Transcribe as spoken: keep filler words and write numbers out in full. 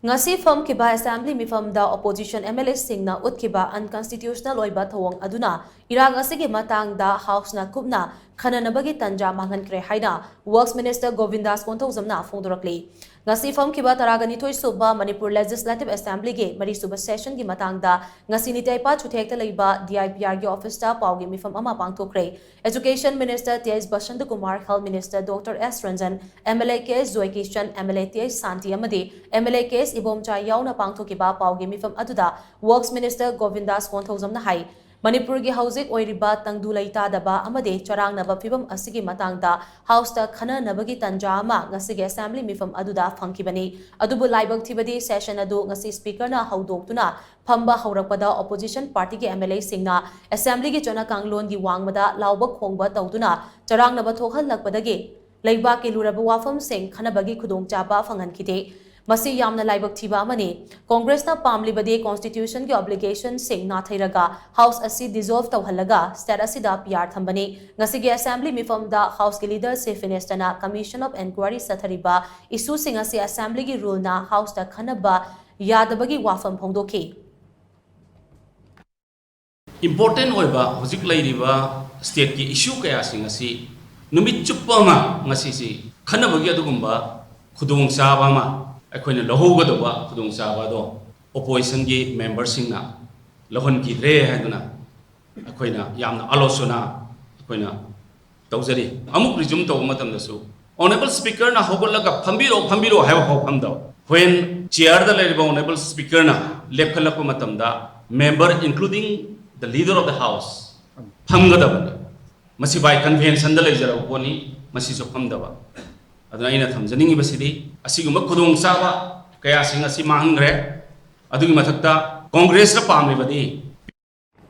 ꯉꯁꯤ ꯐꯝꯈꯤꯕ assembly ꯃꯤꯐꯝꯗ opposition M L ꯑꯦꯁꯤꯡꯅ ꯎꯠꯈꯤꯕ ꯑꯟꯀꯟꯁꯇꯤꯇ꯭ꯌꯨꯁꯅꯦꯜ ꯑꯣꯏꯕ ꯊꯧꯑꯣꯡ ꯑꯗꯨꯅ ꯏꯔꯥꯡ ꯑꯁꯤꯒꯤ ꯃꯇꯥꯡꯗ ꯍꯥꯎꯁꯅ ꯀꯨꯞꯅ ꯈꯟꯅꯅꯕꯒꯤ ꯇꯟꯖꯥ ꯃꯥꯡꯍꯟꯈ꯭ꯔꯦ ꯍꯥꯏꯅ ꯋꯔꯛꯁ ꯃꯤꯅꯤꯁꯇꯔ ꯒꯣꯕꯤꯟꯗꯥꯁ ꯀꯣꯟꯊꯧꯖꯝꯅ ꯐꯣꯡꯗꯣꯔꯛꯂꯤ꯫ ꯉꯁꯤ ꯐꯝꯈꯤꯕ ꯇꯔꯥꯒ ꯅꯤꯊꯣꯏ ꯁꯨꯕ ꯃꯅꯤꯄꯨꯔ ꯂꯦꯖꯤꯁꯂꯦꯇꯤꯚ ꯑꯦꯁꯦꯝꯕ꯭ꯂꯤꯒꯤ ꯃꯔꯤꯁꯨꯕ ꯁꯦꯁꯟꯒꯤ ꯃꯇꯥꯡꯗ ꯉꯁꯤ ꯅꯤꯇꯩꯄꯥ ꯆꯨꯊꯦꯛꯇ ꯂꯩꯕ ꯗꯤ ꯑꯥꯏ ꯄꯤ ꯑꯥꯔꯒꯤ ꯑꯣꯐꯤꯁꯇ ꯄꯥꯎꯒꯤ ꯃꯤꯐꯝ ꯑꯃ ꯄꯥꯡꯊꯣꯛꯈ꯭ꯔꯦ꯫ Education minister T H Basanta Kumar, health minister doctor S Ranjan, M L A K S Joykishan, M L A T H Shanti ꯑꯃꯗꯤ ꯑꯦꯝ ꯑꯦꯜ ꯑꯦ ꯀꯦ ꯑꯦꯁ ꯏꯕꯣꯝꯆꯥ ꯌꯥꯎꯅ ꯄꯥꯡꯊꯣꯛꯈꯤꯕ ꯄꯥꯎꯒꯤ ꯃꯤꯐꯝ ꯑꯗꯨꯗ ꯋꯔꯛꯁ ꯃꯤꯅꯤꯁꯇꯔ ꯒꯣꯕꯤꯟꯗꯥꯁ ꯀꯣꯟꯊꯧꯖꯝꯅ ꯍꯥꯏ, ꯃꯅꯤꯄꯨꯔꯒꯤ ꯍꯧꯖꯤꯛ ꯑꯣꯏꯔꯤꯕ ꯇꯪꯗꯨ ꯂꯩꯇꯥꯗꯕ ꯑꯃꯗꯤ ꯆꯔꯥꯡꯅꯕ ꯐꯤꯕꯝ ꯑꯁꯤꯒꯤ ꯃꯇꯥꯡꯗ ꯍꯥꯎꯁꯇ ꯈꯟꯅꯅꯕꯒꯤ ꯇꯟꯖꯥ ꯑꯃ ꯉꯁꯤꯒꯤ ꯑꯦꯁꯦꯝꯕ꯭ꯂꯤ ꯃꯤꯐꯝ ꯑꯗꯨꯗ ꯐꯪꯈꯤꯕꯅꯤ꯫ ꯑꯗꯨꯕꯨ ꯂꯥꯏꯕꯛ ꯊꯤꯕꯗꯤ ꯁꯦꯁꯟ ꯑꯗꯨ ꯉꯁꯤ ꯁ꯭ꯄꯤꯀꯔꯅ ꯍꯧꯗꯣꯛꯇꯨꯅ ꯐꯝꯕ ꯍꯧꯔꯛꯄꯗ ꯑꯣꯄꯣꯖꯤꯁꯟ ꯄꯥꯔꯇꯤꯒꯤ ꯑꯦꯝ ꯑꯦꯜ ꯑꯦꯁꯤꯡꯅ ꯑꯦꯁꯦꯝꯕ꯭ꯂꯤꯒꯤ ꯆꯠꯅ ꯀꯥꯡꯂꯣꯟꯒꯤ ꯋꯥꯡꯃꯗ ꯂꯥꯎꯕ ꯈꯣꯡꯕ ꯇꯧꯗꯨꯅ ꯆꯔꯥꯡꯅꯕ ꯊꯣꯛꯍꯜꯂꯛꯄꯗꯒꯤ ꯂꯩꯕꯥꯛꯀꯤ ꯂꯨꯔꯕ ꯋꯥꯐꯝꯁꯤꯡ ꯈꯟꯅꯕꯒꯤ ꯈꯨꯗꯣꯡꯆꯥꯕ ꯐꯪꯍꯟꯈꯤꯗꯦ꯫ ꯃꯁꯤ ꯌꯥꯝꯅ ꯂꯥꯏꯕꯛ ꯊꯤꯕ ꯑꯃꯅꯤ꯫ ꯀꯣꯡꯒ꯭ꯔꯦꯁꯅ ꯄꯥꯝꯂꯤꯕꯗꯤ ꯀꯣꯟꯁꯇꯤꯇ꯭ꯌꯨꯁꯟꯒꯤ ꯑꯣꯕ꯭ꯂꯤꯒꯦꯁꯟꯁꯤꯡ ꯅꯥꯊꯩꯔꯒ ꯍꯥꯎꯁ ꯑꯁꯤ ꯗꯤꯖꯣꯜꯚ ꯇꯧꯍꯜꯂꯒ ꯁ꯭ꯇꯦꯠ ꯑꯁꯤꯗ ꯄꯤ ꯑꯥꯔ ꯊꯝꯕꯅꯤ꯫ ꯉꯁꯤꯒꯤ ꯑꯦꯁꯦꯝꯕ꯭ꯂꯤ ꯃꯤꯐꯝꯗ ꯍꯥꯎꯁꯀꯤ ꯂꯤꯗꯔ ꯆꯤꯐ ꯃꯤꯅꯤꯁꯇꯔꯅ ꯀꯃꯤꯁꯟ ꯑꯣꯐ ꯏꯟꯀ꯭ꯋꯥꯏꯔꯤ ꯆꯠꯊꯔꯤꯕ ꯏꯁꯨꯁꯤꯡ ꯑꯁꯤ ꯑꯦꯁꯦꯝꯕ꯭ꯂꯤꯒꯤ ꯔꯨꯜꯅ ꯍꯥꯎꯁꯇ ꯈꯟꯅꯕ ꯌꯥꯗꯕꯒꯤ ꯋꯥꯐꯝ ꯐꯣꯡꯗꯣꯛꯈꯤ꯫ ꯏꯝꯄꯣꯔꯇꯦꯟ ꯑꯣꯏꯕ ꯍꯧꯖꯤꯛ ꯂꯩꯔꯤꯕ ꯁ꯭ꯇꯦꯠꯀꯤ ꯏꯁꯨ ꯀꯌꯥꯁꯤꯡ ꯑꯁꯤ ꯅꯨꯃꯤꯠ ꯆꯨꯞꯄ ꯑꯃ ꯉꯁꯤꯁꯤ ꯈꯟꯅꯕꯒꯤ ꯑꯗꯨꯒꯨꯝꯕ ꯈꯨꯗꯣꯡꯆꯥꯕ ꯑꯃ ꯑꯩꯈꯣꯏꯅ ꯂꯧꯍꯧꯒꯗꯧꯕ ꯈꯨꯗꯣꯡꯆꯥꯕ ꯑꯗꯣ ꯑꯣꯄꯣꯖꯤꯁꯟꯒꯤ ꯃꯦꯝꯕꯔꯁꯤꯡꯅ ꯂꯧꯍꯟꯈꯤꯗ꯭ꯔꯦ ꯍꯥꯏꯗꯨꯅ ꯑꯩꯈꯣꯏꯅ ꯌꯥꯝꯅ ꯑꯥꯂꯣꯆꯅꯥ ꯑꯩꯈꯣꯏꯅ ꯇꯧꯖꯔꯤ꯫ ꯑꯃꯨꯛ ꯔꯤꯖꯨꯝ ꯇꯧꯕ ꯃꯇꯝꯗꯁꯨ ꯑꯣꯅꯔꯦꯕꯜ ꯁ꯭ꯄꯤꯀꯔꯅ ꯍꯧꯒꯠꯂꯒ "ꯐꯝꯕꯤꯔꯛꯑꯣ, ꯐꯝꯕꯤꯔꯛꯑꯣ" ꯍꯥꯏꯕ ꯐꯥꯎ ꯐꯝꯗꯕ꯫ When ꯆꯤꯌꯔꯗ ꯂꯩꯔꯤꯕ ꯑꯣꯅꯔꯦꯕꯜ ꯁ꯭ꯄꯤꯀꯔꯅ ꯂꯦꯞꯈꯠꯂꯛꯄ ꯃꯇꯝꯗ member including the leader of the house ꯐꯝꯒꯗꯕꯅꯤ꯫ ꯃꯁꯤ by conventionꯗ ꯂꯩꯖꯔꯕ ꯄꯣꯠꯅꯤ, ꯃꯁꯤꯁꯨ ꯐꯝꯗꯕ꯫ ꯑꯗꯨꯅ ꯑꯩꯅ ꯊꯝꯖꯅꯤꯡꯉꯤꯕꯁꯤꯗꯤ ꯑꯁꯤꯒꯨꯝꯕ ꯈꯨꯗꯣꯡꯆꯥꯕ ꯀꯌꯥꯁꯤꯡ ꯑꯁꯤ ꯃꯥꯡꯍꯟꯈ꯭ꯔꯦ꯫ ꯑꯗꯨꯒꯤ ꯃꯊꯛꯇ ꯀꯣꯡꯒ꯭ꯔꯦꯁꯅ ꯄꯥꯝꯂꯤꯕꯗꯤ